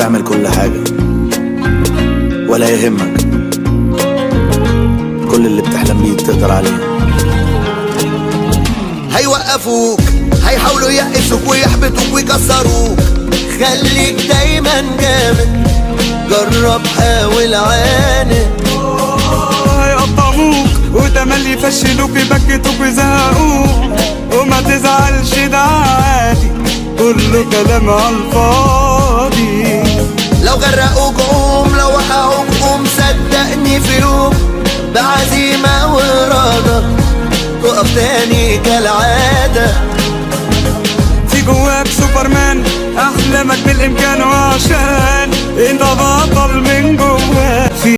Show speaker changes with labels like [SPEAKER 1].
[SPEAKER 1] تعمل كل حاجة ولا يهمك، كل اللي بتحلم بيه تقدر عليه.
[SPEAKER 2] هيوقفوك، هيحاولوا ييأسوك ويحبطوك ويكسروك. خليك دايما جامد، جرب، حاول، عاند.
[SPEAKER 3] هيقطعوك وتملي يفشلوك، يبكتوك ويزهقوك، وما تزعلش، ده عادي، كله كلام عالفاضي.
[SPEAKER 2] لو غرقوك قوم، لو وقعوك قوم. صدقني في يوم بعزيمة وإرادة تقف تاني كالعادة.
[SPEAKER 3] في جواك سوبرمان، احلامك بالامكان، وعشان انت بطل من جواك. في